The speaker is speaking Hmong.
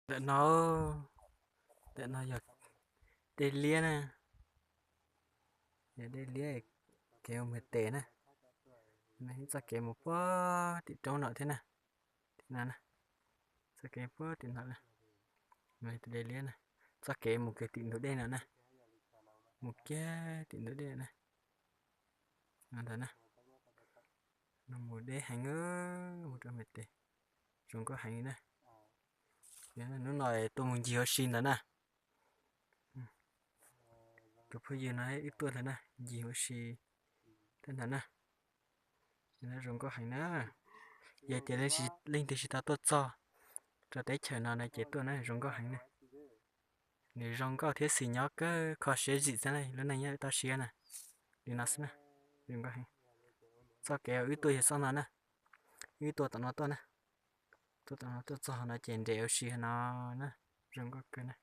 Ntawm no, ntawm no yog dej liab na, yog dej liab, kev mus tes na, txoj kev mus puag tim roob no thiab na, tim no na, txoj kev puag tim no na, dej liab na, txoj kev mus kiag tim ntug dej no na, mus kiag tim ntug dej na, no ntag na, no mus deb heev, mus rau tes, zoo nkauj heev na. Hnub no tuaj mus ncig ua si ntawd na. Tus phooj ywg no wb tuaj ntawd na, ncig ua si thiab ntawd na. Zoo nkauj heev na. Yog tias leej twg tsis tau tuaj txog rau teb chaws no na ces tuaj na, zoo nkauj heev na. Nws zoo nkauj thiab xis nyob kawg, kho siab zim xwb na, lub neej nyob toj siab na. Li no xwb na, zoo nkauj heev. Txoj kev uas wb tuaj yog txoj no na, wb tuaj tom no tuaj na. Tuaj tom no tuaj txog no ces nres ua si no na, zoo nkauj kawg na.